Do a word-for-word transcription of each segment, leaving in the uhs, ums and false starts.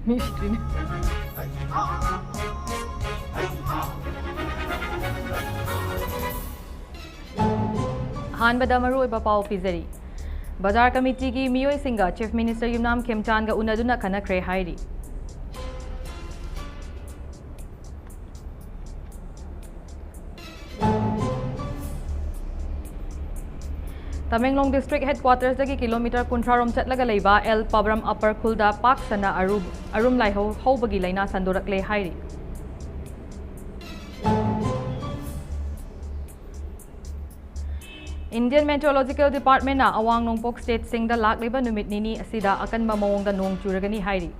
ꯃꯤ ꯁꯤꯗꯣꯏꯅꯦ꯫ ꯑꯍꯥꯟꯕꯗ ꯃꯔꯨꯑꯣꯏꯕ ꯄꯥꯎ ꯄꯤꯖꯔꯤ꯫ ꯕꯖꯥꯔ ꯀꯃꯤꯇꯤꯒꯤ ꯃꯤꯑꯣꯏꯁꯤꯡꯒ Chief Minister ꯌꯨꯝꯅꯥꯝ ꯈꯦꯝꯆꯥꯟꯒ ꯎꯅꯗꯨꯅ ꯈꯟꯅꯈ꯭ꯔꯦ ꯍꯥꯏꯔꯤ꯫ ꯇꯃꯦꯡꯂꯣꯡ district headquarters ꯗꯒꯤ kilometre ꯀꯨꯟꯊ꯭ꯔꯥ ꯔꯣꯝ ꯆꯠꯂꯒ ꯂꯩꯕ ꯑꯦꯜ ꯄꯕ꯭ꯔꯝ upper ꯈꯨꯜꯗ ꯄꯥꯛ ꯁꯟꯅ ꯑꯔꯨ-, ꯑꯔꯨꯝ ꯂꯥꯏꯍꯧ ꯍꯧꯕꯒꯤ ꯂꯥꯏꯅꯥ ꯁꯟꯗꯣꯔꯛꯂꯦ ꯍꯥꯏꯔꯤ꯫ Indian Meteorological Department ꯅ ꯑꯋꯥꯡ ꯅꯣꯡꯄꯣꯛ state ꯁꯤꯡꯗ ꯂꯥꯛꯂꯤꯕ ꯅꯨꯃꯤꯠ ꯅꯤꯅꯤ ꯑꯁꯤꯗ ꯑꯀꯟꯕ ꯃꯑꯣꯡꯗ ꯅꯣꯡ ꯆꯨꯔꯒꯅꯤ ꯍꯥꯏꯔꯤ꯫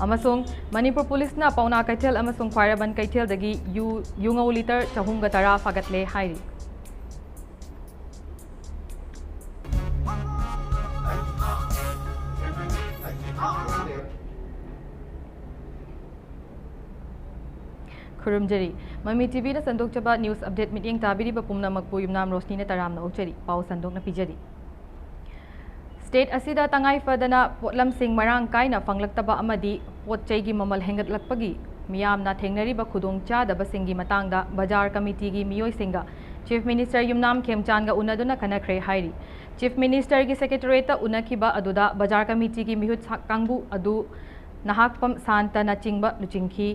ꯑꯃꯁꯨꯡ ꯃꯅꯤꯄꯨꯔ ꯄꯨꯂꯤꯁꯅ ꯄꯥꯎꯅꯥ ꯀꯩꯊꯦꯜ ꯑꯃꯁꯨꯡ ꯈ꯭ꯋꯥꯏꯔꯝꯕꯟ ꯀꯩꯊꯦꯜꯗꯒꯤ ꯌꯨ, ꯌꯨꯉꯧ litre ꯆꯍꯨꯝꯒ ꯇꯔꯥ ꯐꯥꯒꯠꯂꯦ ꯍꯥꯏꯔꯤ꯫ ꯈꯨꯔꯨꯝꯖꯔꯤ꯫ ꯃꯃꯤ TV ꯗ ꯁꯟꯗꯣꯛꯆꯕ news update ꯃꯤꯠꯌꯦꯡ ꯇꯥꯕꯤꯔꯤꯕ ꯄꯨꯝꯅꯃꯛꯄꯨ ꯌꯨꯝꯅꯥꯝ ꯔꯣꯁꯅꯤꯅ ꯇꯔꯥꯝꯅ ꯑꯣꯛꯆꯔꯤ꯫ ꯄꯥꯎ ꯁꯟꯗꯣꯛꯅ ꯄꯤꯖꯔꯤ꯫ State ꯑꯁꯤꯗ ꯇꯉꯥꯏ ꯐꯗꯅ ꯄꯣꯠꯂꯝꯁꯤꯡ ꯃꯔꯥꯡ ꯀꯥꯏꯅ ꯐꯪꯂꯛꯇꯕ ꯑꯃꯗꯤ ꯄꯣꯠ ꯆꯩꯒꯤ ꯃꯃꯜ ꯍꯦꯟꯒꯠꯂꯛꯄꯒꯤ ꯃꯤꯌꯥꯝꯅ ꯊꯦꯡꯅꯔꯤꯕ ꯈꯨꯗꯣꯡꯆꯥꯗꯕꯁꯤꯡꯒꯤ ꯃꯇꯥꯡꯗ ꯕꯖꯥꯔ ꯀꯃꯤꯇꯤꯒꯤ ꯃꯤꯑꯣꯏꯁꯤꯡꯒ Chief Minister ꯌꯨꯝꯅꯥꯝ ꯈꯦꯝꯆꯥꯟꯒ ꯎꯅꯗꯨꯅ ꯈꯟꯅꯈ꯭ꯔꯦ ꯍꯥꯏꯔꯤ꯫ Chief Minister ꯒꯤ Secretariat ꯇ ꯎꯅꯈꯤꯕ ꯑꯗꯨꯗ ꯕꯖꯥꯔ ꯀꯃꯤꯇꯤꯒꯤ ꯃꯤꯍꯨꯠ ꯁꯥ-, ꯀꯥꯡꯕꯨ ꯑꯗꯨ ꯅꯍꯥꯛꯄꯝ ꯁꯥꯟꯇꯅꯆꯤꯡꯕ ꯂꯨꯆꯤꯡꯈꯤ꯫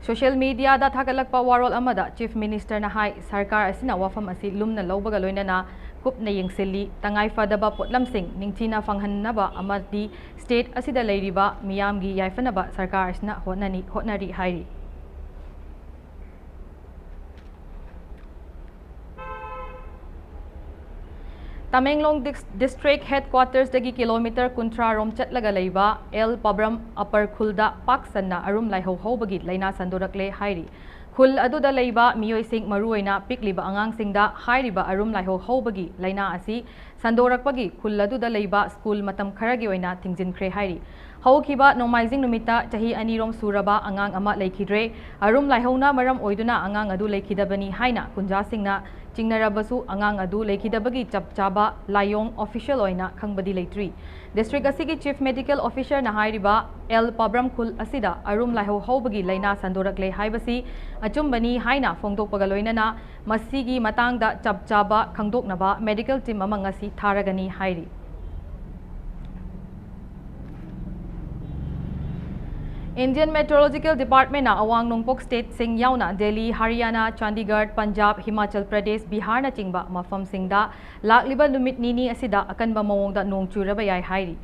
Social media ꯗ ꯊꯥꯒꯠꯂꯛꯄ ꯋꯥꯔꯣꯜ ꯑꯃꯗ Chief Minister ꯅ ꯍꯥꯏ, ꯁꯔꯀꯥꯔ ꯑꯁꯤꯅ ꯋꯥꯐꯝ ꯑꯁꯤ ꯂꯨꯝꯅ ꯂꯧꯕꯒ ꯂꯣꯏꯅꯅ ꯀꯨꯞꯅ ꯌꯦꯡꯁꯤꯜꯂꯤ, ꯇꯉꯥꯏ ꯐꯗꯕ ꯄꯣꯠꯂꯝꯁꯤꯡ ꯅꯤꯡꯊꯤꯅ ꯐꯪꯍꯟꯅꯕ ꯑꯃꯗꯤ state ꯑꯁꯤꯗ ꯂꯩꯔꯤꯕ ꯃꯤꯌꯥꯝꯒꯤ ꯌꯥꯏꯐꯅꯕ ꯁꯔꯀꯥꯔ ꯑꯁꯤꯅ ꯍꯣꯠꯅꯅꯤ, ꯍꯣꯠꯅꯔꯤ ꯍꯥꯏꯔꯤ꯫ ꯇꯃꯦꯡꯂꯣꯡ ꯗꯤꯁ-, district headquarters ꯗꯒꯤ kilometre ꯀꯨꯟꯊ꯭ꯔꯥ ꯔꯣꯝ ꯆꯠꯂꯒ ꯂꯩꯕ ꯑꯦꯜ ꯄꯕ꯭ꯔꯝ upper ꯈꯨꯜꯗ ꯄꯥꯛ ꯁꯟꯅ ꯑꯔꯨꯝ ꯂꯥꯏꯍꯧ ꯍꯧꯕꯒꯤ ꯂꯥꯏꯅꯥ ꯁꯟꯗꯣꯔꯛꯂꯦ ꯍꯥꯏꯔꯤ꯫ ꯈꯨꯜ ꯑꯗꯨꯗ ꯂꯩꯕ ꯃꯤꯑꯣꯏꯁꯤꯡ, ꯃꯔꯨꯑꯣꯏꯅ ꯄꯤꯛꯂꯤꯕ ꯑꯉꯥꯡꯁꯤꯡꯗ ꯍꯥꯏꯔꯤꯕ ꯑꯔꯨꯝ ꯂꯥꯏꯍꯧ ꯍꯧꯕꯒꯤ ꯂꯥꯏꯅꯥ ꯑꯁꯤ ꯁꯟꯗꯣꯔꯛꯄꯒꯤ ꯈꯨꯜ ꯑꯗꯨꯗ ꯂꯩꯕ school ꯃꯇꯝ ꯈꯔꯒꯤ ꯑꯣꯏꯅ ꯊꯤꯡꯖꯤꯟꯈ꯭ꯔꯦ ꯍꯥꯏꯔꯤ꯫ ꯍꯧꯈꯤꯕ ꯅꯣꯡꯃꯥꯏꯖꯤꯡ ꯅꯨꯃꯤꯠꯇ ꯆꯍꯤ ꯑꯅꯤꯔꯣꯝ ꯁꯨꯔꯕ ꯑꯉꯥꯡ ꯑꯃ ꯂꯩꯈꯤꯗ꯭ꯔꯦ꯫ ꯑꯔꯨꯝ ꯂꯥꯏꯍꯧꯅ ꯃꯔꯝ ꯑꯣꯏꯗꯨꯅ ꯑꯉꯥꯡ ꯑꯗꯨ ꯂꯩꯈꯤꯗꯕꯅꯤ ꯍꯥꯏꯅ ꯈꯨꯟꯖꯥꯁꯤꯡꯅ ꯆꯤꯡꯅꯔꯕꯁꯨ, ꯑꯉꯥꯡ ꯑꯗꯨ ꯂꯩꯈꯤꯗꯕꯒꯤ ꯆꯞ ꯆꯥꯕ ꯂꯥꯏꯑꯣꯡ official ꯑꯣꯏꯅ ꯈꯪꯕꯗꯤ ꯂꯩꯇ꯭ꯔꯤ꯫ District ꯑꯁꯤꯒꯤ Chief Medical Officerꯅ ꯍꯥꯏꯔꯤꯕ ꯑꯦꯜ ꯄꯥꯕ꯭ꯔꯝ ꯈꯨꯜ ꯑꯁꯤꯗ ꯑꯔꯨꯝ ꯂꯥꯏꯍꯧ ꯍꯧꯕꯒꯤ ꯂꯥꯏꯅꯥ ꯁꯟꯗꯣꯔꯛꯂꯦ ꯍꯥꯏꯕꯁꯤ ꯑꯆꯨꯝꯕꯅꯤ ꯍꯥꯏꯅ ꯐꯣꯡꯗꯣꯛꯄꯒ ꯂꯣꯏꯅꯅ, ꯃꯁꯤꯒꯤ ꯃꯇꯥꯡꯗ ꯆꯞ ꯆꯥꯕ ꯈꯪꯗꯣꯛꯅꯕ medical team ꯑꯃ ꯉꯁꯤ ꯊꯥꯔꯒꯅꯤ ꯍꯥꯏꯔꯤ꯫ Indian Meteorological Departmentꯅ ꯑꯋꯥꯡ ꯅꯣꯡꯄꯣꯛ stateꯁꯤꯡ ꯌꯥꯎꯅ ꯗꯦꯜꯂꯤ, ꯍꯔꯤꯌꯥꯅꯥ, ꯆꯥꯟꯗꯤꯒꯔ, ꯄꯟꯖꯥꯕ, ꯍꯤꯃꯥꯆꯜ ꯄ꯭ꯔꯗꯦꯁ, ꯕꯤꯍꯥꯔꯅꯆꯤꯡꯕ ꯃꯐꯝꯁꯤꯡꯗ ꯂꯥꯛꯂꯤꯕ ꯅꯨꯃꯤꯠ ꯅꯤꯅꯤ ꯑꯁꯤꯗ ꯑꯀꯟꯕ ꯃꯑꯣꯡꯗ ꯅꯣꯡ ꯆꯨꯔꯕ ꯌꯥꯏ ꯍꯥꯏꯔꯤ꯫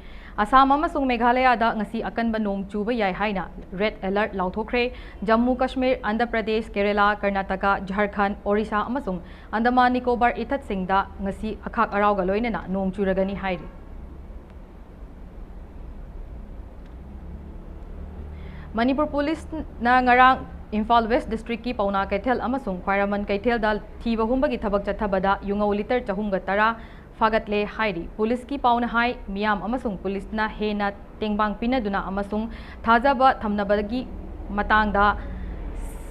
ꯑꯁꯥꯝ ꯑꯃꯁꯨꯡ ꯃꯦꯘꯥꯂꯌꯥꯗ ꯉꯁꯤ ꯑꯀꯟꯕ ꯅꯣꯡ ꯆꯨꯕ ꯌꯥꯏ ꯍꯥꯏꯅ red alert ꯂꯥꯎꯊꯣꯛꯈ꯭ꯔꯦ꯫ ꯖꯝꯃꯨ ꯀꯥꯁꯃꯤꯔ, ꯑꯟꯙ꯭ꯔ ꯄ꯭ꯔꯗꯦꯁ, ꯀꯦꯔꯦꯂꯥ, ꯀꯔꯅꯥꯇꯀꯥ, ꯖꯔꯈꯟꯗ, ꯑꯣꯔꯤꯁꯥ ꯑꯃꯁꯨꯡ ꯑꯟꯗꯃꯥꯟ ꯅꯤꯀꯣꯕꯥꯔ ꯏꯊꯠꯁꯤꯡꯗ ꯉꯁꯤ ꯑꯈꯥꯛ ꯑꯔꯥꯎꯒ ꯂꯣꯏꯅꯅ ꯅꯣꯡ ꯆꯨꯔꯒꯅꯤ ꯍꯥꯏꯔꯤ꯫ ꯃꯅꯤꯄꯨꯔ ꯄꯨꯂꯤꯁꯅ ꯉꯔꯥꯡ ꯏꯝꯐꯥꯜ ꯋꯦꯁ ꯗꯤꯁꯇ꯭ꯔꯤꯛꯀꯤ ꯄꯥꯎꯅꯥ ꯀꯩꯊꯦꯜ ꯑꯃꯁꯨꯡ ꯈ꯭ꯋꯥꯏꯔꯝꯕꯟ ꯀꯩꯊꯦꯜꯗ ꯊꯤꯕ ꯍꯨꯝꯕꯒꯤ ꯊꯕꯛ ꯆꯠꯊꯕꯗ ꯌꯨꯉꯧ ꯂꯤꯇꯔ ꯆꯍꯨꯝꯒ ꯇꯔꯥ ꯐꯥꯒꯠꯂꯦ ꯍꯥꯏꯔꯤ꯫ ꯄꯨꯂꯤꯁꯀꯤ ꯄꯥꯎꯅ ꯍꯥꯏ, ꯃꯤꯌꯥꯝ ꯑꯃꯁꯨꯡ ꯄꯨꯂꯤꯁꯅ ꯍꯦꯟꯅ ꯇꯦꯡꯕꯥꯡ ꯄꯤꯅꯗꯨꯅ ꯑꯃꯁꯨꯡ ꯊꯥꯖꯕ ꯊꯝꯅꯕꯒꯤ ꯃꯇꯥꯡꯗ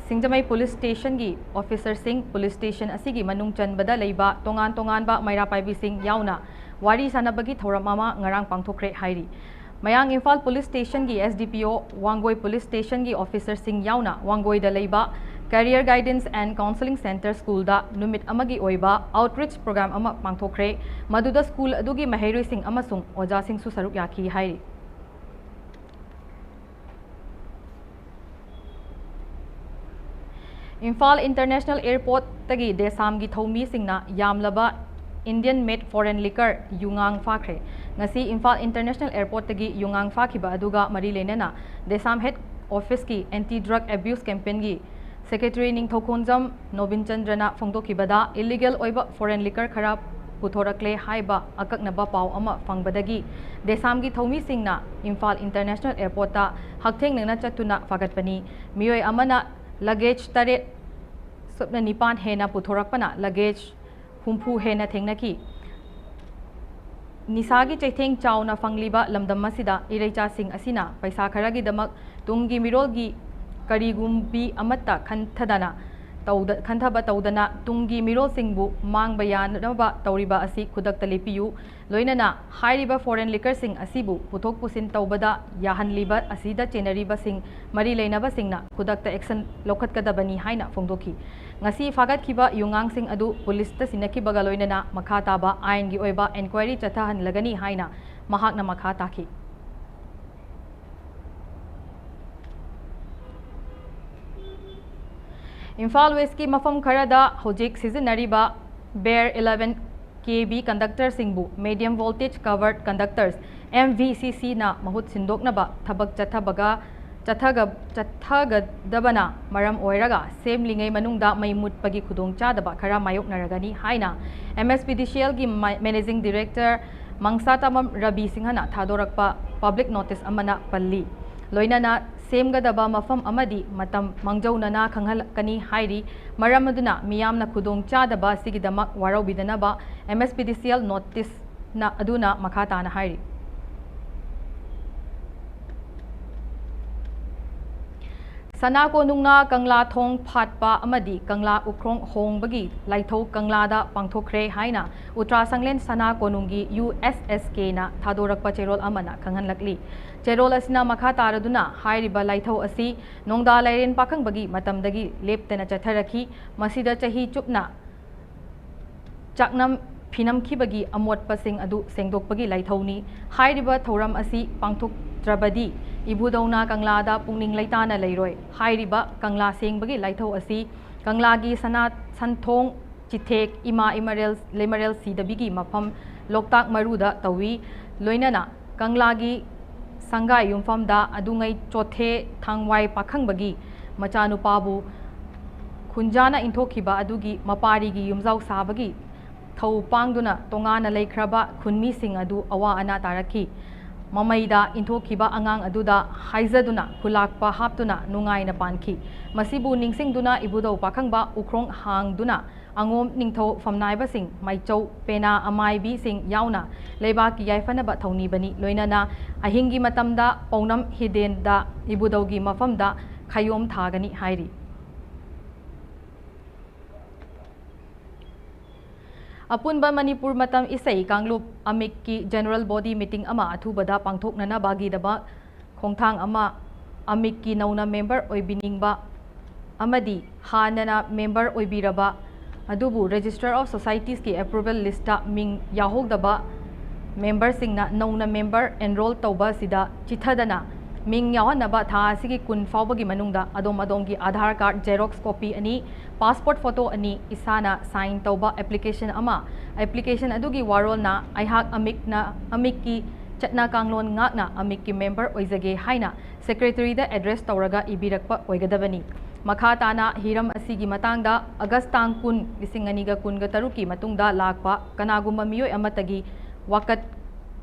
ꯁꯤꯡꯖꯃꯩ ꯄꯨꯂꯤꯁ ꯁ꯭ꯇꯦꯁꯟꯒꯤ ꯑꯣꯐꯤꯁꯔꯁꯤꯡ, ꯄꯨꯂꯤꯁ ꯁ꯭ꯇꯦꯁꯟ ꯑꯁꯤꯒꯤ ꯃꯅꯨꯡ ꯆꯟꯕꯗ ꯂꯩꯕ ꯇꯣꯉꯥꯟ ꯇꯣꯉꯥꯟꯕ ꯃꯩꯔꯥ ꯄꯥꯏꯕꯤꯁꯤꯡ ꯌꯥꯎꯅ ꯋꯥꯔꯤ ꯁꯥꯟꯅꯕꯒꯤ ꯊꯧꯔꯝ ꯑꯃ ꯉꯔꯥꯡ ꯄꯥꯡꯊꯣꯛꯈ꯭ꯔꯦ ꯍꯥꯏꯔꯤ꯫ ꯃꯌꯥꯡ ꯏꯝꯐꯥꯜ ꯄꯨꯂꯤꯁ ꯁ꯭ꯇꯦꯁꯟꯒꯤ S D P O, ꯋꯥꯡꯒꯣꯏ ꯄꯨꯂꯤꯁ ꯁ꯭ꯇꯦꯁꯟꯒꯤ ꯑꯣꯐꯤꯁꯔꯁꯤꯡ ꯌꯥꯎꯅ ꯋꯥꯡꯒꯣꯏꯗ ꯂꯩꯕ Career Guidance and Counselling Centre ꯁ꯭ꯀꯨꯜꯗ ꯅꯨꯃꯤꯠ ꯑꯃꯒꯤ ꯑꯣꯏꯕ outreach program ꯑꯃ ꯄꯥꯡꯊꯣꯛꯈ꯭ꯔꯦ, ꯃꯗꯨꯗ ꯁ꯭ꯀꯨꯜ ꯑꯗꯨꯒꯤ ꯃꯍꯩꯔꯣꯏꯁꯤꯡ ꯑꯃꯁꯨꯡ ꯑꯣꯖꯥꯁꯤꯡꯁꯨ ꯁꯔꯨꯛ ꯌꯥꯈꯤ ꯍꯥꯏꯔꯤ꯫ ꯏꯝꯐꯥꯜ International Airportꯇꯒꯤ ꯗꯦꯁꯥꯝꯒꯤ ꯊꯧꯃꯤꯁꯤꯡꯅ ꯌꯥꯝꯂꯕ Indian made foreign liquor ꯌꯨꯉꯥꯡ ꯐꯥꯈ꯭ꯔꯦ꯫ ꯉꯁꯤ ꯏꯝꯐꯥꯜ International Airportꯇꯒꯤ ꯌꯨꯉꯥꯡ ꯐꯥꯈꯤꯕ ꯑꯗꯨꯒ ꯃꯔꯤ ꯂꯩꯅꯅ ꯗꯦꯁꯥꯝ head officeꯀꯤ Anti Drug Abuse Campaignꯒꯤ secretary ꯅꯤꯡꯊꯧꯈꯣꯟꯖꯝ ꯅꯣꯕꯤꯟꯆꯟꯗ꯭ꯔꯅ ꯐꯣꯡꯗꯣꯛꯈꯤꯕꯗ, illegal ꯑꯣꯏꯕ foreign liquor ꯈꯔ ꯄꯨꯊꯣꯔꯛꯂꯦ ꯍꯥꯏꯕ ꯑꯀꯛꯅꯕ ꯄꯥꯎ ꯑꯃ ꯐꯪꯕꯗꯒꯤ ꯗꯦꯁꯥꯝꯒꯤ ꯊꯧꯃꯤꯁꯤꯡꯅ ꯏꯝꯐꯥꯜ International Airportꯇ ꯍꯛꯊꯦꯡꯅꯅ ꯆꯠꯇꯨꯅ ꯐꯥꯒꯠꯄꯅꯤ꯫ ꯃꯤꯑꯣꯏ ꯑꯃꯅ luggage ꯇꯔꯦꯠ ꯁꯨꯞꯅ ꯅꯤꯄꯥꯟ ꯍꯦꯟꯅ ꯄꯨꯊꯣꯔꯛꯄꯅ luggage ꯍꯨꯝꯐꯨ ꯍꯦꯟꯅ ꯊꯦꯡꯅꯈꯤ꯫ ꯅꯤꯁꯥꯒꯤ ꯆꯩꯊꯦꯡ ꯆꯥꯎꯅ ꯐꯪꯂꯤꯕ ꯂꯝꯗꯝ ꯑꯁꯤꯗ ꯏꯔꯩꯆꯥꯁꯤꯡ ꯑꯁꯤꯅ ꯄꯩꯁꯥ ꯈꯔꯒꯤꯗꯃꯛ ꯇꯨꯡꯒꯤ ꯃꯤꯔꯣꯜꯒꯤ ꯀꯔꯤꯒꯨꯝꯕꯤ ꯑꯃꯠꯇ ꯈꯟꯊꯗꯅ ꯇꯧꯗ-, ꯈꯟꯊꯕ ꯇꯧꯗꯅ ꯇꯨꯡꯒꯤ ꯃꯤꯔꯣꯜꯁꯤꯡꯕꯨ ꯃꯥꯡꯕ ꯌꯥꯅꯕ ꯇꯧꯔꯤꯕ ꯑꯁꯤ ꯈꯨꯗꯛꯇ ꯂꯦꯞꯄꯤꯌꯨ꯫ ꯂꯣꯏꯅꯅ ꯍꯥꯏꯔꯤꯕ foreign liquorꯁꯤꯡ ꯑꯁꯤꯕꯨ ꯄꯨꯊꯣꯛ ꯄꯨꯁꯤꯟ ꯇꯧꯕꯗ ꯌꯥꯍꯟꯂꯤꯕ ꯑꯁꯤꯗ ꯆꯦꯟꯅꯔꯤꯕꯁꯤꯡ ꯃꯔꯤ ꯂꯩꯅꯕꯁꯤꯡꯅ ꯈꯨꯗꯛꯇ action ꯂꯧꯈꯠꯀꯗꯕꯅꯤ ꯍꯥꯏꯅ ꯐꯣꯡꯗꯣꯛꯈꯤ꯫ ꯉꯁꯤ ꯐꯥꯒꯠꯈꯤꯕ ꯌꯨꯉꯥꯡꯁꯤꯡ ꯑꯗꯨ ꯄꯨꯂꯤꯁꯇ ꯁꯤꯟꯅꯈꯤꯕꯒ ꯂꯣꯏꯅꯅ ꯃꯈꯥ ꯇꯥꯕ ꯑꯥꯏꯟꯒꯤ ꯑꯣꯏꯕ inquiry ꯆꯠꯊꯍꯜꯂꯒꯅꯤ ꯍꯥꯏꯅ ꯃꯍꯥꯛꯅ ꯃꯈꯥ ꯇꯥꯈꯤ꯫ ꯏꯝꯐꯥꯜ ꯋꯦꯁꯀꯤ ꯃꯐꯝ ꯈꯔꯗ ꯍꯧꯖꯤꯛ ꯁꯤꯖꯤꯟꯅꯔꯤꯕ bare eleven K V conductorꯁꯤꯡꯕꯨ medium voltage covered conductors, M V C Cꯅ ꯃꯍꯨꯠ ꯁꯤꯟꯗꯣꯛꯅꯕ ꯊꯕꯛ ꯆꯠꯊꯕꯒ, ꯆꯠꯊꯒ-, ꯆꯠꯊꯒꯗꯕꯅ ꯃꯔꯝ ꯑꯣꯏꯔꯒ ꯁꯦꯝꯂꯤꯉꯩ ꯃꯅꯨꯡꯗ ꯃꯩ ꯃꯨꯠꯄꯒꯤ ꯈꯨꯗꯣꯡꯆꯥꯗꯕ ꯈꯔ ꯃꯥꯌꯣꯛꯅꯔꯒꯅꯤ ꯍꯥꯏꯅ MSPDCLꯒꯤ ꯃ-, Managing Director ꯃꯪꯁꯥꯇꯥꯕꯝ ꯔꯕꯤ ꯁꯤꯡꯍꯅ ꯊꯥꯗꯣꯔꯛꯄ public notice ꯑꯃꯅ ꯄꯜꯂꯤ꯫ ꯂꯣꯏꯅꯅ ꯁꯦꯝꯒꯗꯕ ꯃꯐꯝ ꯑꯃꯗꯤ ꯃꯇꯝ ꯃꯥꯡꯖꯧꯅꯅ ꯈꯪꯍꯜꯂꯛꯀꯅꯤ ꯍꯥꯏꯔꯤ꯫ ꯃꯔꯝ ꯑꯗꯨꯅ ꯃꯤꯌꯥꯝꯅ ꯈꯨꯗꯣꯡ ꯆꯥꯗꯕ ꯑꯁꯤꯒꯤꯗꯃꯛ ꯋꯥꯔꯧꯕꯤꯗꯅꯕ MSPDCL noticeꯅ ꯑꯗꯨꯅ ꯃꯈꯥ ꯇꯥꯅ ꯍꯥꯏꯔꯤ꯫ ꯁꯅꯥ ꯀꯣꯅꯨꯡꯅ ꯀꯪꯂꯥ ꯊꯣꯡ ꯐꯥꯠꯄ ꯑꯃꯗꯤ ꯀꯪꯂꯥ ꯎꯈ꯭ꯔꯣꯡ ꯍꯣꯡꯕꯒꯤ ꯂꯥꯏꯊꯧ ꯀꯪꯂꯥꯗ ꯄꯥꯡꯊꯣꯛꯈ꯭ꯔꯦ ꯍꯥꯏꯅ ꯎꯇ꯭ꯔꯥ ꯁꯪꯂꯦꯟ ꯁꯅꯥ ꯀꯣꯅꯨꯡꯒꯤ USSKꯅ ꯊꯥꯗꯣꯔꯛꯄ ꯆꯦꯔꯣꯜ ꯑꯃꯅ ꯈꯪꯍꯜꯂꯛꯂꯤ꯫ ꯆꯦꯔꯣꯜ ꯑꯁꯤꯅ ꯃꯈꯥ ꯇꯥꯔꯗꯨꯅ ꯍꯥꯏꯔꯤꯕ ꯂꯥꯏꯊꯧ ꯑꯁꯤ ꯅꯣꯡꯗꯥ ꯂꯥꯏꯔꯦꯟ ꯄꯥꯈꯪꯕꯒꯤ ꯃꯇꯝꯗꯒꯤ ꯂꯦꯞꯇꯅ ꯆꯠꯊꯔꯛꯈꯤ꯫ ꯃꯁꯤꯗ ꯆꯍꯤ ꯆꯨꯞꯅ ꯆꯥꯛꯅꯝ ꯐꯤꯅꯝꯈꯤꯕꯒꯤ ꯑꯃꯣꯠꯄꯁꯤꯡ ꯑꯗꯨ ꯁꯦꯡꯗꯣꯛꯄꯒꯤ ꯂꯥꯏꯊꯧꯅꯤ꯫ ꯍꯥꯏꯔꯤꯕ ꯊꯧꯔꯝ ꯑꯁꯤ ꯄꯥꯡꯊꯣꯛꯇ꯭ꯔꯕꯗꯤ ꯏꯕꯨꯙꯧꯅ ꯀꯪꯂꯥꯗ ꯄꯨꯛꯅꯤꯡ ꯂꯩꯇꯥꯅ ꯂꯩꯔꯣꯏ꯫ ꯍꯥꯏꯔꯤꯕ ꯀꯪꯂꯥ ꯁꯦꯡꯕꯒꯤ ꯂꯥꯏꯊꯧ ꯑꯁꯤ ꯀꯪꯂꯥꯒꯤ ꯁꯅꯥ ꯁꯟꯊꯣꯡ ꯆꯤꯊꯦꯛ ꯏꯃꯥ ꯏꯃꯔꯦꯜ, ꯂꯩꯃꯔꯦꯜ ꯁꯤꯗꯕꯤꯒꯤ ꯃꯐꯝ ꯂꯣꯛꯇꯥꯛ ꯃꯔꯨꯗ ꯇꯧꯏ꯫ ꯂꯣꯏꯅꯅ ꯀꯪꯂꯥꯒꯤ ꯁꯪꯒꯥꯏ ꯌꯨꯝꯐꯝꯗ ꯑꯗꯨꯉꯩ ꯆꯣꯊꯦ ꯊꯥꯡꯋꯥꯏ ꯄꯥꯈꯪꯕꯒꯤ ꯃꯆꯥꯅꯨꯄꯥꯕꯨ ꯈꯨꯟꯖꯥꯅ ꯏꯟꯊꯣꯛꯈꯤꯕ ꯑꯗꯨꯒꯤ ꯃꯄꯥꯔꯤꯒꯤ ꯌꯨꯝꯖꯥꯎ ꯁꯥꯕꯒꯤ ꯊꯧ ꯄꯥꯡꯗꯨꯅ ꯇꯣꯉꯥꯟꯅ ꯂꯩꯈ꯭ꯔꯕ ꯈꯨꯟꯃꯤꯁꯤꯡ ꯑꯗꯨ ꯑꯋꯥ ꯑꯅꯥ ꯇꯥꯔꯛꯈꯤ꯫ ꯃꯃꯩꯗ ꯏꯟꯊꯣꯛꯈꯤꯕ ꯑꯉꯥꯡ ꯑꯗꯨꯗ ꯍꯥꯏꯖꯗꯨꯅ ꯈꯨꯂꯥꯛꯄ ꯍꯥꯞꯇꯨꯅ ꯅꯨꯡꯉꯥꯏꯅ ꯄꯥꯟꯈꯤ꯫ ꯃꯁꯤꯕꯨ ꯅꯤꯡꯁꯤꯡꯗꯨꯅ ꯏꯕꯨꯙꯧ ꯄꯥꯈꯪꯕ ꯎꯈ꯭ꯔꯣꯡ ꯍꯥꯡꯗꯨꯅ ꯑꯉꯣꯝ ꯅꯤꯡꯊꯧ ꯐꯝꯅꯥꯏꯕꯁꯤꯡ, ꯃꯥꯏꯆꯧ, ꯄꯦꯅꯥ ꯑꯃꯥꯏꯕꯤꯁꯤꯡ ꯌꯥꯎꯅ ꯂꯩꯕꯥꯛꯀꯤ ꯌꯥꯏꯐꯅꯕ ꯊꯧꯅꯤꯕꯅꯤ꯫ ꯂꯣꯏꯅꯅ ꯑꯍꯤꯡꯒꯤ ꯃꯇꯝꯗ ꯄꯧꯅꯝ ꯍꯤꯗꯦꯟꯗ ꯏꯕꯨꯙꯧꯒꯤ ꯃꯐꯝꯗ ꯈꯌꯣꯝ ꯊꯥꯒꯅꯤ ꯍꯥꯏꯔꯤ꯫ ꯑꯄꯨꯟꯕ ꯃꯅꯤꯄꯨꯔ ꯃꯇꯝ ꯏꯁꯩ ꯀꯥꯡꯂꯨꯞ ꯑꯃꯤꯛꯀꯤ general body meeting ꯑꯃ ꯑꯊꯨꯕꯗ ꯄꯥꯡꯊꯣꯛꯅꯅꯕꯒꯤꯗꯃꯛ ꯈꯣꯡꯊꯥꯡ ꯑꯃ, ꯑꯃꯤꯛꯀꯤ ꯅꯧꯅ member ꯑꯣꯏꯕꯤꯅꯤꯡꯕ ꯑꯃꯗꯤ ꯍꯥꯟꯅꯅ member ꯑꯣꯏꯕꯤꯔꯕ ꯑꯗꯨꯕꯨ Register of Societiesꯀꯤ approval listꯇ ꯃꯤꯡ ꯌꯥꯎꯍꯧꯗꯕ memberꯁꯤꯡꯅ ꯅꯧꯅ member enroll ꯇꯧꯕ ꯑꯁꯤꯗ ꯆꯤꯊꯗꯅ ꯃꯤꯡ ꯌꯥꯎꯍꯟꯅꯕ ꯊꯥ ꯑꯁꯤꯒꯤ ꯀꯨꯟ ꯐꯥꯎꯕꯒꯤ ꯃꯅꯨꯡꯗ ꯑꯗꯣꯝ ꯑꯗꯣꯝꯒꯤ Aadhaar card xerox copy ꯑꯅꯤ, passport photo ꯑꯅꯤ, ꯏꯁꯥꯅ sign ꯇꯧꯕ application ꯑꯃ, application ꯑꯗꯨꯒꯤ ꯋꯥꯔꯣꯜꯅ "ꯑꯩꯍꯥꯛ ꯑꯃꯤꯛꯅ, ꯑꯃꯤꯛꯀꯤ ꯆꯠꯅ ꯀꯥꯡꯂꯣꯟ ꯉꯥꯛꯅ ꯑꯃꯤꯛꯀꯤ member ꯑꯣꯏꯖꯒꯦ" ꯍꯥꯏꯅ secretaryꯗ address ꯇꯧꯔꯒ ꯏꯕꯤꯔꯛꯄ ꯑꯣꯏꯒꯗꯕꯅꯤ꯫ ꯃꯈꯥ ꯇꯥꯅ ꯍꯤꯔꯝ ꯑꯁꯤꯒꯤ ꯃꯇꯥꯡꯗ August ꯇꯥꯡ ꯀꯨꯟ, ꯂꯤꯁꯤꯡ ꯑꯅꯤꯒ ꯀꯨꯟꯒ ꯇꯔꯨꯛꯀꯤ ꯃꯇꯨꯡꯗ ꯂꯥꯛꯄ ꯀꯅꯥꯒꯨꯝꯕ ꯃꯤꯑꯣꯏ ꯑꯃꯠꯇꯒꯤ ꯋꯥꯀꯠ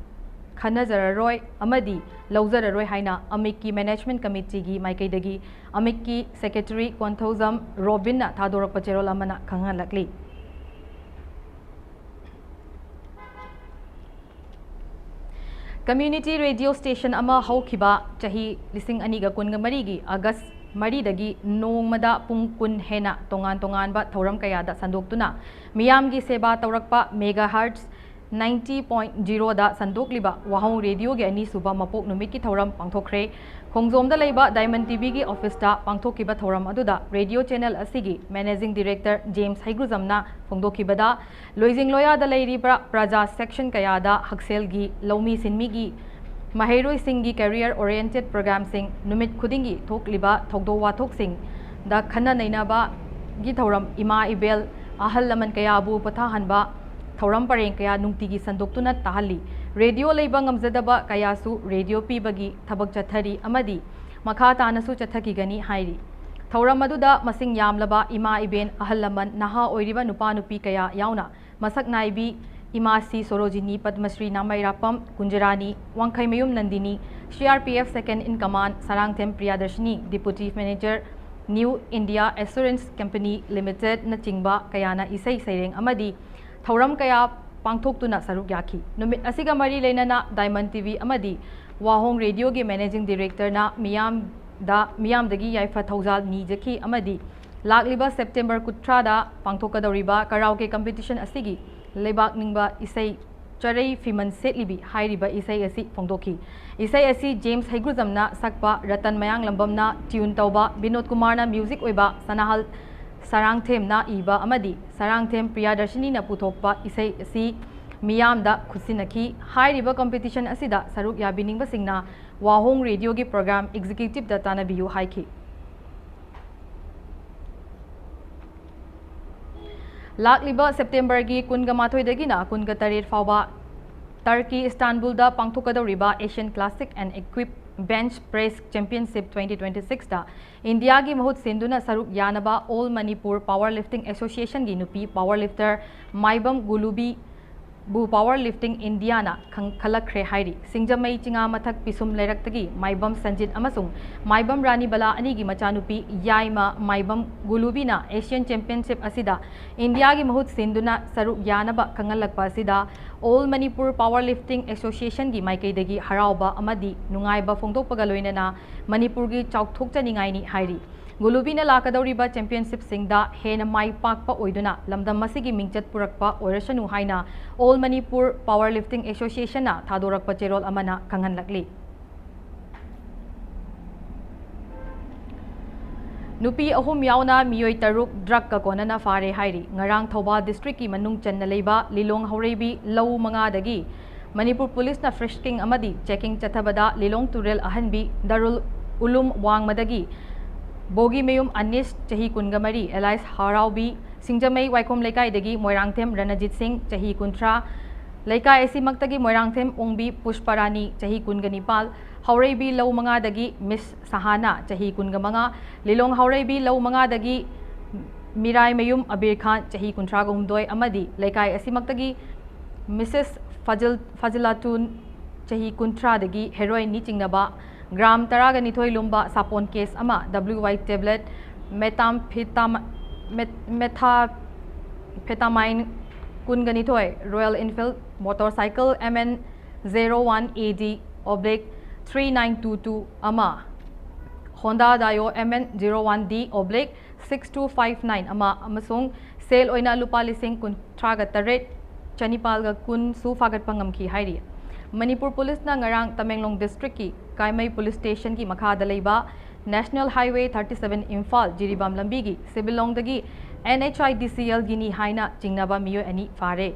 ꯈꯟꯅꯖꯔꯔꯣꯏ ꯑꯃꯗꯤ ꯂꯧꯖꯔꯔꯣꯏ ꯍꯥꯏꯅ ꯑꯃꯤꯛꯀꯤ management committeeꯒꯤ ꯃꯥꯏꯀꯩꯗꯒꯤ ꯑꯃꯤꯛꯀꯤ secretary ꯀꯣꯟꯊꯧꯖꯝ ꯔꯣꯕꯤꯟꯅ ꯊꯥꯗꯣꯔꯛꯄ ꯆꯦꯔꯣꯜ ꯑꯃꯅ ꯈꯪꯍꯜꯂꯛꯂꯤ꯫ Community radio station ꯑꯃ ꯍꯧꯈꯤꯕ ꯆꯍꯤ ꯂꯤꯁꯤꯡ ꯑꯅꯤꯒ ꯀꯨꯟꯒ ꯃꯔꯤꯒꯤ August ꯃꯔꯤꯗꯒꯤ ꯅꯣꯡꯃꯗ ꯄꯨꯡ ꯀꯨꯟ ꯍꯦꯟꯅ ꯇꯣꯉꯥꯟ ꯇꯣꯉꯥꯟꯕ ꯊꯧꯔꯝ ꯀꯌꯥꯗ ꯁꯟꯗꯣꯛꯇꯨꯅ ꯃꯤꯌꯥꯝꯒꯤ ꯁꯦꯕꯥ ꯇꯧꯔꯛꯄ megahertz ninety point zeroꯗ ꯁꯟꯗꯣꯛꯂꯤꯕ ꯋꯥꯍꯧ radioꯒꯤ ꯑꯅꯤꯁꯨꯕ ꯃꯄꯣꯛ ꯅꯨꯃꯤꯠꯀꯤ ꯊꯧꯔꯝ ꯄꯥꯡꯊꯣꯛꯈ꯭ꯔꯦ꯫ ꯈꯣꯡꯖꯣꯝꯗ ꯂꯩꯕ Diamond TVꯒꯤ officeꯇ ꯄꯥꯡꯊꯣꯛꯈꯤꯕ ꯊꯧꯔꯝ ꯑꯗꯨꯗ radio channel ꯑꯁꯤꯒꯤ managing director ꯖꯦꯝꯁ ꯍꯩꯒ꯭ꯔꯨꯖꯝꯅ ꯐꯣꯡꯗꯣꯛꯈꯤꯕꯗ, ꯂꯣꯏꯖꯤꯡ ꯂꯣꯌꯥꯗ ꯂꯩꯔꯤꯕ ꯄ꯭ꯔꯖꯥ section ꯀꯌꯥꯗ ꯍꯛꯁꯦꯜꯒꯤ, ꯂꯧꯃꯤ ꯁꯤꯟꯃꯤꯒꯤ, ꯃꯍꯩꯔꯣꯏꯁꯤꯡꯒꯤ career oriented programꯁꯤꯡ, ꯅꯨꯃꯤꯠ ꯈꯨꯗꯤꯡꯒꯤ ꯊꯣꯛꯂꯤꯕ ꯊꯧꯗꯣꯛ ꯋꯥꯊꯣꯛꯁꯤꯡꯗ ꯈꯟꯅ ꯅꯩꯅꯕꯒꯤ ꯊꯧꯔꯝ, ꯏꯃꯥ ꯏꯕꯦꯜ, ꯑꯍꯜ ꯂꯃꯟ ꯀꯌꯥꯕꯨ ꯄꯣꯊꯥꯍꯟꯕ ꯊꯧꯔꯝ ꯄꯔꯦꯡ ꯀꯌꯥ ꯅꯨꯡꯇꯤꯒꯤ ꯁꯟꯗꯣꯛꯇꯨꯅ ꯇꯥꯍꯜꯂꯤ꯫ Radio ꯂꯩꯕ ꯉꯝꯖꯗꯕ ꯀꯌꯥꯁꯨ radio ꯄꯤꯕꯒꯤ ꯊꯕꯛ ꯆꯠꯊꯔꯤ ꯑꯃꯗꯤ ꯃꯈꯥ ꯇꯥꯅꯁꯨ ꯆꯠꯊꯈꯤꯒꯅꯤ ꯍꯥꯏꯔꯤ꯫ ꯊꯧꯔꯝ ꯑꯗꯨꯗ ꯃꯁꯤꯡ ꯌꯥꯝꯂꯕ ꯏꯃꯥ ꯏꯕꯦꯟ, ꯑꯍꯜ ꯂꯃꯟ, ꯅꯍꯥ ꯑꯣꯏꯔꯤꯕ ꯅꯨꯄꯥ ꯅꯨꯄꯤ ꯀꯌꯥ ꯌꯥꯎꯅ ꯃꯁꯛ ꯅꯥꯏꯕꯤ ꯏꯃꯥ ꯁꯤ ꯁꯣꯔꯣꯖꯤꯅꯤ, ꯄꯗꯃꯁ꯭ꯔꯤ ꯅꯥꯃꯩꯔꯥꯄꯝ ꯀꯨꯟꯖꯔꯥꯅꯤ, ꯋꯥꯡꯈꯩꯃꯌꯨꯝ Nandini, CRPF second in command Sarangthem Priyadarshini, deputy manager New India Assurance Company Limited ꯅꯆꯤꯡꯕ ꯀꯌꯥꯅ ꯏꯁꯩ ꯁꯩꯔꯦꯡ ꯑꯃꯗꯤ ꯊꯧꯔꯝ ꯀꯌꯥ ꯄꯥꯡꯊꯣꯛꯇꯨꯅ ꯁꯔꯨꯛ ꯌꯥꯈꯤ꯫ ꯅꯨꯃꯤꯠ ꯑꯁꯤꯒ ꯃꯔꯤ ꯂꯩꯅꯅ Diamond TV ꯑꯃꯗꯤ ꯋꯥꯍꯣꯡ ꯔꯦꯗꯤꯑꯣꯒꯤ Managing Directorꯅ ꯃꯤꯌꯥꯝꯗ, ꯃꯤꯌꯥꯝꯗꯒꯤ ꯌꯥꯏꯐ ꯊꯧꯖꯥꯜ ꯅꯤꯖꯈꯤ ꯑꯃꯗꯤ ꯂꯥꯛꯂꯤꯕ September ꯀꯨꯟꯊ꯭ꯔꯥꯗ ꯄꯥꯡꯊꯣꯛꯀꯗꯧꯔꯤꯕ karaoke competition ꯑꯁꯤꯒꯤ ꯂꯩꯕꯥꯛ ꯅꯤꯡꯕ ꯏꯁꯩ ꯆꯔꯩ ꯐꯤꯃꯟ ꯁꯦꯠꯂꯤꯕꯤ ꯍꯥꯏꯔꯤꯕ ꯏꯁꯩ ꯑꯁꯤ ꯐꯣꯡꯗꯣꯛꯈꯤ꯫ ꯏꯁꯩ ꯑꯁꯤ ꯖꯦꯝꯁ ꯍꯩꯒ꯭ꯔꯨꯖꯝꯅ ꯁꯛꯄ, ꯔꯇꯟ ꯃꯌꯥꯡꯂꯝꯕꯝꯅ tune ꯇꯧꯕ, ꯕꯤꯅꯣꯗ ꯀꯨꯃꯥꯔꯅ music ꯑꯣꯏꯕ, ꯁꯅꯥꯍꯜ ꯁꯔꯥꯡꯊꯦꯝꯅ ꯏꯕ ꯑꯃꯗꯤ ꯁꯔꯥꯡꯊꯦꯝ ꯄ꯭ꯔꯤꯌꯥꯗꯔꯁꯤꯅꯤꯅ ꯄꯨꯊꯣꯛꯄ ꯏꯁꯩ ꯑꯁꯤ ꯃꯤꯌꯥꯝꯗ ꯈꯨꯠꯁꯤꯟꯅꯈꯤ꯫ ꯍꯥꯏꯔꯤꯕ competition ꯑꯁꯤꯗ ꯁꯔꯨꯛ ꯌꯥꯕꯤꯅꯤꯡꯕꯁꯤꯡꯅ ꯋꯥꯍꯣꯡ ꯔꯦꯗꯤꯑꯣꯒꯤ program executiveꯗ ꯇꯥꯟꯅꯕꯤꯌꯨ ꯍꯥꯏꯈꯤ꯫ ꯂꯥꯛꯂꯤꯕ Septemberꯒꯤ ꯀꯨꯟꯒ ꯃꯥꯊꯣꯏꯗꯒꯤꯅ ꯀꯨꯟꯒ ꯇꯔꯦꯠ ꯐꯥꯎꯕ ꯇꯔꯀꯤ ꯏꯁꯇꯥꯟꯕꯨꯜꯗ ꯄꯥꯡꯊꯣꯛꯀꯗꯧꯔꯤꯕ Asian Classic and Equip Bench Press Championship twenty twenty-sixꯇ ꯏꯟꯗꯤꯌꯥꯒꯤ ꯃꯍꯨꯠ ꯁꯤꯟꯗꯨꯅ ꯁꯔꯨꯛ ꯌꯥꯅꯕ All Manipur Power Lifting Associationꯒꯤ ꯅꯨꯄꯤ power lifter ꯃꯥꯏꯕꯝ ꯒꯨꯂꯨꯕꯤ ꯕꯨ Power Lifting Indiaꯅ ꯈꯪ-, ꯈꯜꯂꯛꯈ꯭ꯔꯦ ꯍꯥꯏꯔꯤ꯫ ꯁꯤꯡꯖꯃꯩ ꯆꯤꯉꯥ ꯃꯊꯛ ꯄꯤꯁꯨꯝ ꯂꯩꯔꯛꯇꯒꯤ ꯃꯥꯏꯕꯝ ꯁꯟꯖꯤꯠ ꯑꯃꯁꯨꯡ ꯃꯥꯏꯕꯝ ꯔꯥꯅꯤꯕꯂꯥ ꯑꯅꯤꯒꯤ ꯃꯆꯥꯅꯨꯄꯤ ꯌꯥꯏꯃ ꯃꯥꯏꯕꯝ ꯒꯨꯂꯨꯕꯤꯅ Asian Championship ꯑꯁꯤꯗ ꯏꯟꯗꯤꯌꯥꯒꯤ ꯃꯍꯨꯠ ꯁꯤꯟꯗꯨꯅ ꯁꯔꯨꯛ ꯌꯥꯅꯕ ꯈꯪꯍꯜꯂꯛꯄ ꯑꯁꯤꯗ All Manipur Power Lifting Associationꯒꯤ ꯃꯥꯏꯀꯩꯗꯒꯤ ꯍꯔꯥꯎꯕ ꯑꯃꯗꯤ ꯅꯨꯡꯉꯥꯏꯕ ꯐꯣꯡꯗꯣꯛꯄꯒ ꯂꯣꯏꯅꯅ ꯃꯅꯤꯄꯨꯔꯒꯤ ꯆꯥꯎꯊꯣꯛꯆꯅꯤꯡꯉꯥꯏꯅꯤ ꯍꯥꯏꯔꯤ꯫ ꯒꯨꯂꯨꯕꯤꯅ ꯂꯥꯛꯀꯗꯧꯔꯤꯕ championshipꯁꯤꯡꯗ ꯍꯦꯟꯅ ꯃꯥꯏ ꯄꯥꯛꯄ ꯑꯣꯏꯗꯨꯅ ꯂꯝꯗꯝ ꯑꯁꯤꯒꯤ ꯃꯤꯡꯆꯠ ꯄꯨꯔꯛꯄ ꯑꯣꯏꯔꯁꯅꯨ ꯍꯥꯏꯅ All Manipur Power Lifting Associationꯅ ꯊꯥꯗꯣꯔꯛꯄ ꯆꯦꯔꯣꯜ ꯑꯃꯅ ꯈꯪꯍꯜꯂꯛꯂꯤ꯫ ꯅꯨꯄꯤ ꯑꯍꯨꯝ ꯌꯥꯎꯅ ꯃꯤꯑꯣꯏ ꯇꯔꯨꯛ drugꯀ ꯀꯣꯟꯅꯅ ꯐꯥꯔꯦ ꯍꯥꯏꯔꯤ꯫ ꯉꯔꯥꯡ ꯊꯧꯕꯥꯜ districtꯀꯤ ꯃꯅꯨꯡ ꯆꯟꯅ ꯂꯩꯕ ꯂꯤꯂꯣꯡ ꯍꯧꯔꯩꯕꯤ ꯂꯧ ꯃꯉꯥꯗꯒꯤ ꯃꯅꯤꯄꯨꯔ ꯄꯨꯂꯤꯁꯅ frisking ꯑꯃꯗꯤ checking ꯆꯠꯊꯕꯗ ꯂꯤꯂꯣꯡ ꯇꯨꯔꯦꯜ ꯑꯍꯟꯕꯤ ꯗꯥꯔꯨꯜ ꯎꯂꯨꯝ ꯋꯥꯡꯃꯗꯒꯤ ꯕꯣꯒꯤꯃꯌꯨꯝ ꯑꯅꯤꯁ, ꯆꯍꯤ ꯀꯨꯟꯒ ꯃꯔꯤ, alias ꯍꯔꯥꯎꯕꯤ, ꯁꯤꯡꯖꯃꯩ ꯋꯥꯏꯈꯣꯝ ꯂꯩꯀꯥꯏꯗꯒꯤ ꯃꯣꯏꯔꯥꯡꯊꯦꯝ ꯔꯅꯖꯤꯠ ꯁꯤꯡ, ꯆꯍꯤ ꯀꯨꯟꯊ꯭ꯔꯥ, ꯂꯩꯀꯥꯏ ꯑꯁꯤꯃꯛꯇꯒꯤ ꯃꯣꯏꯔꯥꯡꯊꯦꯝ ꯑꯣꯡꯕꯤ ꯄꯨꯁꯄꯔꯥꯅꯤ, ꯆꯍꯤ ꯀꯨꯟꯒ ꯅꯤꯄꯥꯜ, ꯍꯧꯔꯩꯕꯤ ꯂꯧ ꯃꯉꯥꯗꯒꯤ ꯃꯤꯁ ꯁꯍꯥꯅꯥ, ꯆꯍꯤ ꯀꯨꯟꯒ ꯃꯉꯥ, ꯂꯤꯂꯣꯡ ꯍꯧꯔꯩꯕꯤ ꯂꯧ ꯃꯉꯥꯗꯒꯤ ꯃꯤꯔꯥꯏꯃꯌꯨꯝ ꯑꯕꯤꯔ ꯈꯥꯟ, ꯆꯍꯤ ꯀꯨꯟꯊ꯭ꯔꯥꯒ ꯍꯨꯝꯗꯣꯏ, ꯑꯃꯗꯤ ꯂꯩꯀꯥꯏ ꯑꯁꯤꯃꯛꯇꯒꯤ ꯃꯤꯁꯦꯁ ꯐꯖꯤꯜ-, ꯐꯖꯤꯂꯥꯇꯨꯟ, ꯆꯍꯤ ꯀꯨꯟꯊ꯭ꯔꯥꯗꯒꯤ heroinꯅꯤ ꯆꯤꯡꯅꯕ ꯒ꯭ꯔꯥꯝ ꯇꯔꯥꯒ ꯅꯤꯊꯣꯏ ꯂꯨꯝꯕ ꯁꯥꯄꯣꯟ ꯀꯦꯁ ꯑꯃ, W Y tablet, methamphetam- met- methamphetamine ꯀꯨꯟꯒ ꯅꯤꯊꯣꯏ, Royal Enfield motorcycle M N zero one A D oblique three nine two two ꯑꯃ, Honda Dio M N zero one D oblique six two five nine ꯑꯃ ꯑꯃꯁꯨꯡ ꯁꯦꯜ ꯑꯣꯏꯅ ꯂꯨꯄꯥ ꯂꯤꯁꯤꯡ ꯀꯨꯟꯊ꯭ꯔꯥꯒ ꯇꯔꯦꯠ ꯆꯅꯤꯄꯥꯜꯒ ꯀꯨꯟꯁꯨ ꯐꯥꯒꯠꯄ ꯉꯝꯈꯤ ꯍꯥꯏꯔꯤ꯫ ꯃꯅꯤꯄꯨꯔ ꯄꯨꯂꯤꯁꯅ ꯉꯔꯥꯡ ꯇꯃꯦꯡꯂꯣꯡ ꯗꯤꯁꯇ꯭ꯔꯤꯛꯀꯤ ꯀꯥꯏꯃꯩ ꯄꯨꯂꯤꯁ ꯁ꯭ꯇꯦꯁꯟꯒꯤ ꯃꯈꯥꯗ ꯂꯩꯕ National Highway thirty seven Imphal Jiribam ꯂꯝꯕꯤꯒꯤ ꯁꯤꯕꯤꯂꯣꯡꯗꯒꯤ N H I D C L Guinea ꯍꯥꯏꯅ ꯆꯤꯡꯅꯕ ꯃꯤꯑꯣꯏ ꯑꯅꯤ ꯐꯥꯔꯦ꯫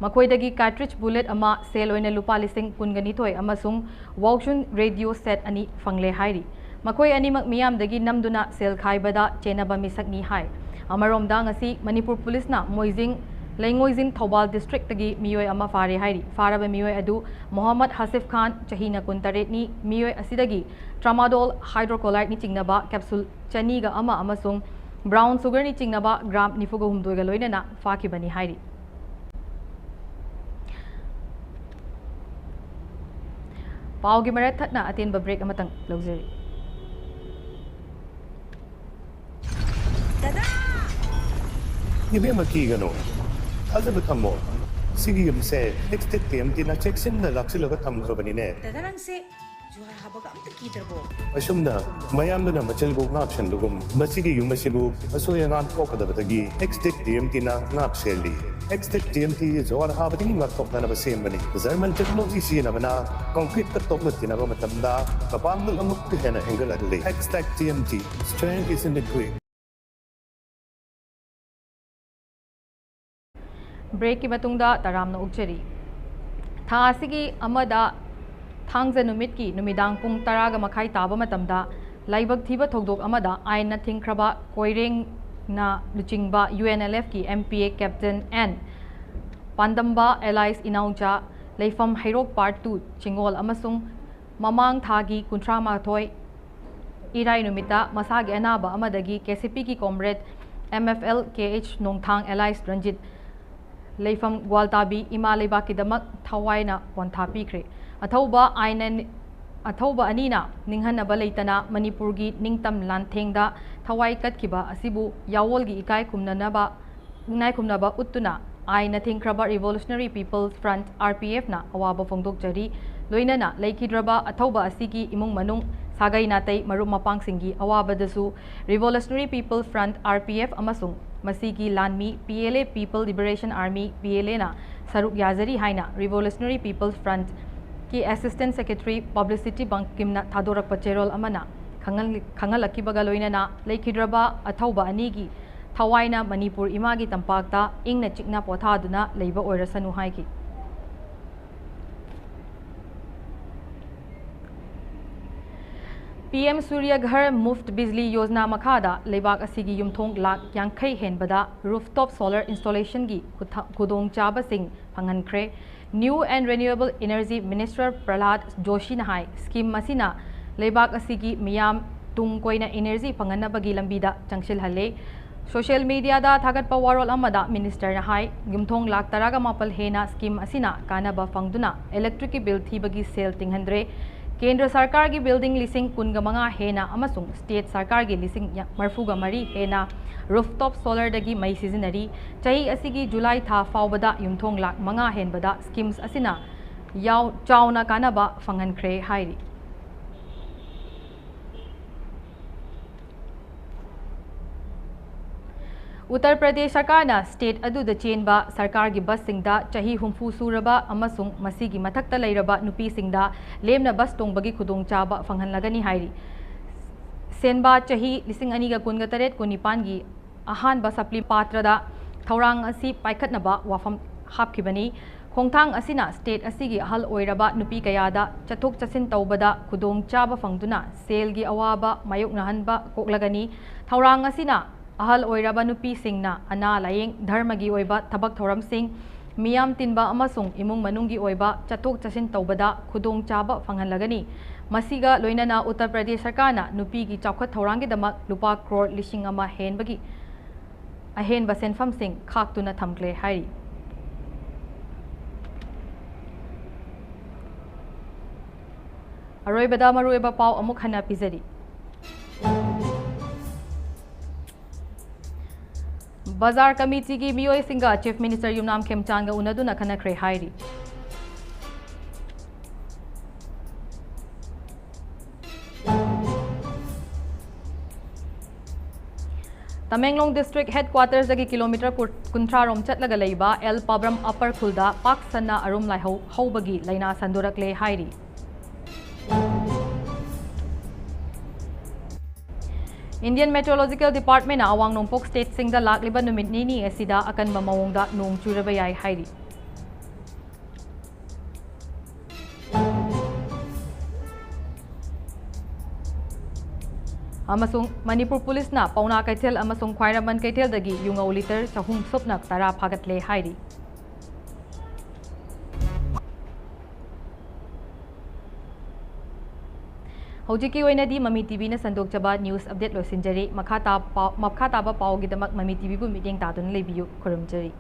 ꯃꯈꯣꯏꯗꯒꯤ cartridge bullet ꯑꯃ, ꯁꯦꯜ ꯑꯣꯏꯅ ꯂꯨꯄꯥ ꯂꯤꯁꯤꯡ ꯀꯨꯟꯒ ꯅꯤꯊꯣꯏ ꯑꯃꯁꯨꯡ Walkman radio set ꯑꯅꯤ ꯐꯪꯂꯦ ꯍꯥꯏꯔꯤ꯫ ꯃꯈꯣꯏ ꯑꯅꯤꯃꯛ ꯃꯤꯌꯥꯝꯗꯒꯤ ꯅꯝꯗꯨꯅ ꯁꯦꯜ ꯈꯥꯏꯕꯗ ꯆꯦꯟꯅꯕ ꯃꯤꯁꯛꯅꯤ ꯍꯥꯏ꯫ ꯑꯃꯔꯣꯝꯗ, ꯉꯁꯤ ꯃꯅꯤꯄꯨꯔ ꯄꯨꯂꯤꯁꯅ ꯃꯣꯏꯖꯤꯡ ꯂꯩꯉꯣꯏꯖꯤꯡ ꯊꯧꯕꯥꯜ ꯗꯤꯁꯇ꯭ꯔꯤꯛꯇꯒꯤ ꯃꯤꯑꯣꯏ ꯑꯃ ꯐꯥꯔꯦ ꯍꯥꯏꯔꯤ꯫ ꯐꯥꯔꯕ ꯃꯤꯑꯣꯏ ꯑꯗꯨ ꯃꯣꯍꯝꯃꯗ ꯍꯥꯁꯤꯐ ꯈꯥꯟ, ꯆꯍꯤꯅ ꯀꯨꯟꯇꯔꯦꯠꯅꯤ, ꯃꯤꯑꯣꯏ ꯑꯁꯤꯗꯒꯤ tramadol hydrochloride ꯅ ꯆꯤꯡꯅꯕ capsule ꯆꯅꯤꯒ ꯑꯃ ꯑꯃꯁꯨꯡ brown sugar ꯅ ꯆꯤꯡꯅꯕ ꯒ꯭ꯔꯥꯝ ꯅꯤꯐꯨꯒ ꯍꯨꯝꯗꯣꯏꯒ ꯂꯣꯏꯅꯅ ꯐꯥꯈꯤꯕꯅꯤ ꯍꯥꯏꯔꯤ꯫ ꯄꯥꯎꯒꯤ ꯃꯔꯛ ꯊꯠꯅ ꯑꯇꯦꯟꯕ break ꯑꯃꯇꯪ ꯂꯧꯖꯔꯤ꯫ ꯏꯕꯦꯝꯃ, ꯀꯤꯒꯅꯨ, ꯊꯥꯖꯕ ꯊꯝꯃꯣ꯫ ꯁꯤꯒꯤ ꯌꯨꯝꯁꯦ Extech T M T ꯅ ꯆꯦꯛꯁꯤꯟꯅ ꯂꯥꯛꯁꯤꯜꯂꯒ ꯊꯝꯈ꯭ꯔꯕꯅꯤꯅꯦ꯫ ꯗꯗꯥ, ꯅꯪꯁꯦ ꯖꯨꯍꯥꯔ ꯍꯥꯕꯒ ꯑꯝꯇ ꯀꯤꯗ꯭ꯔꯕꯣ? ꯑꯁꯨꯝꯅ ꯃꯌꯥꯝꯗꯨꯅ ꯃꯆꯤꯜꯕꯨ ꯉꯥꯛꯁꯦꯟꯕꯒꯨꯝ, ꯃꯁꯤꯒꯤ ꯌꯨꯝ ꯑꯁꯤꯕꯨ ꯑꯁꯣꯏ ꯑꯉꯥꯝ ꯊꯣꯛꯀꯗꯕꯗꯒꯤ Extech T M T ꯅ ꯉꯥꯛ ꯁꯦꯜꯂꯤ꯫ Extech T M T ꯖꯨꯍꯥꯔ ꯍꯥꯕꯗꯒꯤ ꯉꯥꯛꯊꯣꯛꯅꯅꯕ ꯁꯦꯝꯕꯅꯤ꯫ German technology ꯁꯤꯖꯤꯟꯅꯕꯅ concrete ꯇ ꯇꯣꯛꯅ ꯊꯤꯅꯕ ꯃꯇꯝꯗ ꯃꯄꯥꯡꯒꯜ ꯑꯃꯨꯛꯀ ꯍꯦꯟꯅ ꯍꯦꯟꯒꯠꯍꯜꯂꯤ꯫ Extech T M T, strength is in the grit. Break ꯀꯤ ꯃꯇꯨꯡꯗ ꯇꯔꯥꯝꯅ ꯑꯣꯛꯆꯔꯤ꯫ ꯊꯥ ꯑꯁꯤꯒꯤ ꯑꯃꯗ ꯊꯥꯡꯖ ꯅꯨꯃꯤꯠꯀꯤ ꯅꯨꯃꯤꯗꯥꯡ ꯄꯨꯡ ꯇꯔꯥꯒ ꯃꯈꯥꯏ ꯇꯥꯕ ꯃꯇꯝꯗ ꯂꯥꯏꯕꯛ ꯊꯤꯕ ꯊꯧꯗꯣꯛ ꯑꯃꯗ ꯑꯥꯏꯟꯅ ꯊꯤꯡꯈ꯭ꯔꯕ ꯀꯣꯏꯔꯦꯡꯅ ꯂꯨꯆꯤꯡꯕ U N L F ꯀꯤ M P A Captain N ꯄꯥꯟꯗꯝꯕ alias ꯏꯅꯥꯎꯆꯥ, ꯂꯩꯐꯝ ꯍꯩꯔꯣꯛ Part two ꯆꯤꯡꯉꯣꯜ ꯑꯃꯁꯨꯡ ꯃꯃꯥꯡ ꯊꯥꯒꯤ ꯀꯨꯟꯊ꯭ꯔꯥ ꯃꯥꯊꯣꯏ ꯏꯔꯥꯏ ꯅꯨꯃꯤꯠꯇ ꯃꯁꯥꯒꯤ ꯑꯅꯥꯕ ꯑꯃꯗꯒꯤ K C P ꯒꯤ comrade M F L K H ꯅꯣꯡꯊꯥꯡ alias ꯔꯟꯖꯤꯠ, ꯂꯩꯐꯝ ꯒ꯭ꯋꯥꯜꯇꯥꯕꯤ, ꯏꯃꯥ ꯂꯩꯕꯥꯛꯀꯤꯗꯃꯛ ꯊꯋꯥꯏꯅ ꯄꯣꯟꯊꯥ ꯄꯤꯈ꯭ꯔꯦ꯫ ꯑꯊꯧꯕ ꯑꯥꯏꯟꯅ ꯑꯊꯧꯕ ꯑꯅꯤꯅ ꯅꯤꯡꯍꯟꯅꯕ ꯂꯩꯇꯅ ꯃꯅꯤꯄꯨꯔꯒꯤ ꯅꯤꯡꯇꯝ ꯂꯥꯟꯊꯦꯡꯗ ꯊꯋꯥꯏ ꯀꯠꯈꯤꯕ ꯑꯁꯤꯕꯨ ꯌꯥꯑꯣꯜꯒꯤ ꯏꯀꯥꯏ ꯈꯨꯝꯅꯅꯕ, ꯏꯀꯥꯏ ꯈꯨꯝꯅꯕ ꯎꯠꯇꯨꯅ ꯑꯥꯏꯟꯅ ꯊꯤꯡꯈ꯭ꯔꯕ Revolutionary People's Front, R P F ꯅ ꯑꯋꯥꯕ ꯐꯣꯡꯗꯣꯛꯆꯔꯤ꯫ ꯂꯣꯏꯅꯅ ꯂꯩꯈꯤꯗ꯭ꯔꯕ ꯑꯊꯧꯕ ꯑꯁꯤꯒꯤ ꯏꯃꯨꯡ ꯃꯅꯨꯡ, ꯁꯥꯒꯩ ꯅꯥꯇꯩ, ꯃꯔꯨꯞ ꯃꯄꯥꯡꯁꯤꯡꯒꯤ ꯑꯋꯥꯕꯗꯁꯨ Revolutionary People's Front, R P F ꯑꯃꯁꯨꯡ ꯃꯁꯤꯒꯤ ꯂꯥꯟꯃꯤ P L A, People Liberation Army, P L A ꯅ ꯁꯔꯨꯛ ꯌꯥꯖꯔꯤ ꯍꯥꯏꯅ Revolutionary People's Front ꯀꯤ Assistant Secretary Publicity ꯕꯪꯀꯤꯝꯅ ꯊꯥꯗꯣꯔꯛꯄ ꯆꯦꯔꯣꯜ ꯑꯃꯅ ꯈꯪꯍꯜ-, ꯈꯪꯍꯜꯂꯛꯈꯤꯕꯒ ꯂꯣꯏꯅꯅ ꯂꯩꯈꯤꯗ꯭ꯔꯕ ꯑꯊꯧꯕ ꯑꯅꯤꯒꯤ ꯊꯋꯥꯏꯅ ꯃꯅꯤꯄꯨꯔ ꯏꯃꯥꯒꯤ ꯇꯝꯄꯥꯛꯇ ꯏꯪꯅ ꯆꯤꯛꯅ ꯄꯣꯊꯥꯗꯨꯅ ꯂꯩꯕ ꯑꯣꯏꯔꯁꯅꯨ ꯍꯥꯏꯈꯤ꯫ P M Surya Ghar Muft Bijli Yojana ꯃꯈꯥꯗ ꯂꯩꯕꯥꯛ ꯑꯁꯤꯒꯤ ꯌꯨꯝꯊꯣꯡ ꯂꯥꯈ ꯌꯥꯡꯈꯩ ꯍꯦꯟꯕꯗ rooftop solar installation ꯒꯤ ꯈꯨꯊ-, ꯈꯨꯗꯣꯡꯆꯥꯕꯁꯤꯡ ꯐꯪꯍꯟꯈ꯭ꯔꯦ꯫ New and Renewable Energy Minister ꯄ꯭ꯔꯍꯂꯥꯗ ꯖꯣꯁꯤꯅ high, scheme ꯑꯁꯤꯅ ꯂꯩꯕꯥꯛ ꯑꯁꯤꯒꯤ ꯃꯤꯌꯥꯝ ꯇꯨꯡ ꯀꯣꯏꯅ energy ꯐꯪꯍꯟꯅꯕꯒꯤ ꯂꯝꯕꯤꯗ ꯆꯪꯁꯤꯜꯍꯜꯂꯦ꯫ Social media ꯗ ꯊꯥꯒꯠꯄ ꯋꯥꯔꯣꯜ ꯑꯃꯗ minister ꯅ ꯍꯥꯏ, ꯌꯨꯝꯊꯣꯡ ꯂꯥꯈ ꯇꯔꯥꯒ ꯃꯥꯄꯜ ꯍꯦꯟꯅ scheme ꯑꯁꯤꯅ ꯀꯥꯟꯅꯕ ꯐꯪꯗꯨꯅ electric ꯀꯤ bill ꯊꯤꯕꯒꯤ ꯁꯦꯜ ꯇꯤꯡꯍꯟꯗ꯭ꯔꯦ꯫ ꯀꯦꯟꯗ꯭ꯔ ꯁꯔꯀꯥꯔꯒꯤ building ꯂꯤꯁꯤꯡ ꯀꯨꯟꯒ ꯃꯉꯥ ꯍꯦꯟꯅ ꯑꯃꯁꯨꯡ state ꯁꯔꯀꯥꯔꯒꯤ ꯂꯤꯁꯤꯡ ꯃꯔꯤꯐꯨꯒ ꯃꯔꯤ ꯍꯦꯟꯅ rooftop solar ꯗꯒꯤ ꯃꯩ ꯁꯤꯖꯤꯟꯅꯔꯤ꯫ ꯆꯍꯤ ꯑꯁꯤꯒꯤ July ꯊꯥ ꯐꯥꯎꯕꯗ ꯌꯨꯝꯊꯣꯡ ꯂꯥꯈ ꯃꯉꯥ ꯍꯦꯟꯕꯗ schemes ꯑꯁꯤꯅ ꯌꯥꯎ-, ꯆꯥꯎꯅ ꯀꯥꯟꯅꯕ ꯐꯪꯍꯟꯈ꯭ꯔꯦ ꯍꯥꯏꯔꯤ꯫ ꯎꯠꯇꯔ ꯄ꯭ꯔꯗꯦꯁ ꯁꯔꯀꯥꯔꯅ state ꯑꯗꯨꯗ ꯆꯦꯟꯕ ꯁꯔꯀꯥꯔꯒꯤ ꯕꯁꯁꯤꯡꯗ ꯆꯍꯤ ꯍꯨꯝꯐꯨ ꯁꯨꯔꯕ ꯑꯃꯁꯨꯡ ꯃꯁꯤꯒꯤ ꯃꯊꯛꯇ ꯂꯩꯔꯕ ꯅꯨꯄꯤꯁꯤꯡꯗ ꯂꯦꯝꯅ ꯕꯁ ꯇꯣꯡꯕꯒꯤ ꯈꯨꯗꯣꯡꯆꯥꯕ ꯐꯪꯍꯜꯂꯒꯅꯤ ꯍꯥꯏꯔꯤ꯫ ꯁꯦꯟꯕꯥ ꯆꯍꯤ ꯂꯤꯁꯤꯡ ꯑꯅꯤꯒ ꯀꯨꯟꯒ ꯇꯔꯦꯠ ꯀꯨꯟꯅꯤꯄꯥꯟꯒꯤ ꯑꯍꯥꯟꯕ ꯁꯄ꯭ꯂꯤ ꯄꯥꯇ꯭ꯔꯗ ꯊꯧꯔꯥꯡ ꯑꯁꯤ ꯄꯥꯏꯈꯠꯅꯕ ꯋꯥꯐꯝ ꯍꯥꯞꯈꯤꯕꯅꯤ꯫ ꯈꯣꯡꯊꯥꯡ ꯑꯁꯤꯅ state ꯑꯁꯤꯒꯤ ꯑꯍꯜ ꯑꯣꯏꯔꯕ ꯅꯨꯄꯤ ꯀꯌꯥꯗ ꯆꯠꯊꯣꯛ ꯆꯠꯁꯤꯟ ꯇꯧꯕꯗ ꯈꯨꯗꯣꯡꯆꯥꯕ ꯐꯪꯗꯨꯅ ꯁꯦꯜꯒꯤ ꯑꯋꯥꯕ ꯃꯥꯌꯣꯛꯅꯍꯟꯕ ꯀꯣꯛꯂꯒꯅꯤ꯫ ꯊꯧꯔꯥꯡ ꯑꯁꯤꯅ ꯑꯍꯜ ꯑꯣꯏꯔꯕ ꯅꯨꯄꯤꯁꯤꯡꯅ ꯑꯅꯥ ꯂꯥꯌꯦꯡ, ꯙꯔꯃꯒꯤ ꯑꯣꯏꯕ ꯊꯕꯛ ꯊꯧꯔꯝꯁꯤꯡ, ꯃꯤꯌꯥꯝ ꯇꯤꯟꯕ ꯑꯃꯁꯨꯡ ꯏꯃꯨꯡ ꯃꯅꯨꯡꯒꯤ ꯑꯣꯏꯕ ꯆꯠꯊꯣꯛ ꯆꯠꯁꯤꯟ ꯇꯧꯕꯗ ꯈꯨꯗꯣꯡꯆꯥꯕ ꯐꯪꯍꯜꯂꯒꯅꯤ꯫ ꯃꯁꯤꯒ ꯂꯣꯏꯅꯅ ꯎꯠꯇꯔ ꯄ꯭ꯔꯗꯦꯁ ꯁꯔꯀꯥꯔꯅ ꯅꯨꯄꯤꯒꯤ ꯆꯥꯎꯈꯠ ꯊꯧꯔꯥꯡꯒꯤꯗꯃꯛ ꯂꯨꯄꯥ ꯀ꯭ꯔꯣꯔ ꯂꯤꯁꯤꯡ ꯑꯃ ꯍꯦꯟꯕꯒꯤ ꯑꯍꯦꯟꯕ ꯁꯦꯟꯐꯝꯁꯤꯡ ꯈꯥꯛꯇꯨꯅ ꯊꯝꯈ꯭ꯔꯦ ꯍꯥꯏꯔꯤ꯫ ꯑꯔꯣꯏꯕꯗ ꯃꯔꯨꯑꯣꯏꯕ ꯄꯥꯎ ꯑꯃꯨꯛ ꯍꯟꯅ ꯄꯤꯖꯔꯤ꯫ ꯕꯖꯥꯔ ꯀꯃꯤꯇꯤꯒꯤ ꯃꯤꯑꯣꯏꯁꯤꯡꯒ Chief Minister ꯌꯨꯝꯅꯥꯝ ꯈꯦꯝꯆꯥꯟꯒ ꯎꯅꯗꯨꯅ ꯈꯟꯅꯈ꯭ꯔꯦ ꯍꯥꯏꯔꯤ꯫ ꯇꯃꯦꯡꯂꯣꯡ district headquarters ꯗꯒꯤ kilometre ꯀꯨꯟꯊ꯭ꯔꯥ ꯔꯣꯝ ꯆꯠꯂꯒ ꯂꯩꯕ ꯑꯦꯜ ꯄꯥꯕ꯭ꯔꯝ ꯑꯄꯔ ꯈꯨꯜꯗ ꯄꯥꯛ ꯁꯟꯅ ꯑꯔꯨꯝ ꯂꯥꯏꯍꯧ ꯍꯧꯕꯒꯤ ꯂꯥꯏꯅꯥ ꯁꯟꯗꯣꯔꯛꯂꯦ ꯍꯥꯏꯔꯤ꯫ Indian Meteorological Department ꯅ ꯑꯋꯥꯡ ꯅꯣꯡꯄꯣꯛ state ꯁꯤꯡꯗ ꯂꯥꯛꯂꯤꯕ ꯅꯨꯃꯤꯠ ꯅꯤꯅꯤ ꯑꯁꯤꯗ ꯑꯀꯟꯕ ꯃꯑꯣꯡꯗ ꯅꯣꯡ ꯆꯨꯔꯕ ꯌꯥꯏ ꯍꯥꯏꯔꯤ꯫ ꯑꯃꯁꯨꯡ ꯃꯅꯤꯄꯨꯔ ꯄꯨꯂꯤꯁꯅ ꯄꯥꯎꯅꯥ ꯀꯩꯊꯦꯜ ꯑꯃꯁꯨꯡ ꯈ꯭ꯋꯥꯏꯔꯝꯕꯟ ꯀꯩꯊꯦꯜꯗꯒꯤ ꯌꯨꯉꯧ litre ꯆꯍꯨꯝ ꯁꯨꯞꯅ ꯇꯔꯥ ꯐꯥꯒꯠꯂꯦ ꯍꯥꯏꯔꯤ꯫ ꯍꯧꯖꯤꯛꯀꯤ ꯑꯣꯏꯅꯗꯤ ꯃꯃꯤ ꯇꯤꯚꯤꯅ ꯁꯟꯗꯣꯛꯆꯕ news update ꯂꯣꯏꯁꯤꯟꯖꯔꯤ꯫ ꯃꯈꯥ ꯇꯥ-, ꯄꯥꯎ-, ꯃꯈꯥ ꯇꯥꯕ ꯄꯥꯎꯒꯤꯗꯃꯛ ꯃꯃꯤ ꯇꯤꯚꯤꯕꯨ ꯃꯤꯠꯌꯦꯡ ꯇꯥꯗꯨꯅ ꯂꯩꯕꯤꯌꯨ꯫ ꯈꯨꯔꯨꯝꯖꯔꯤ꯫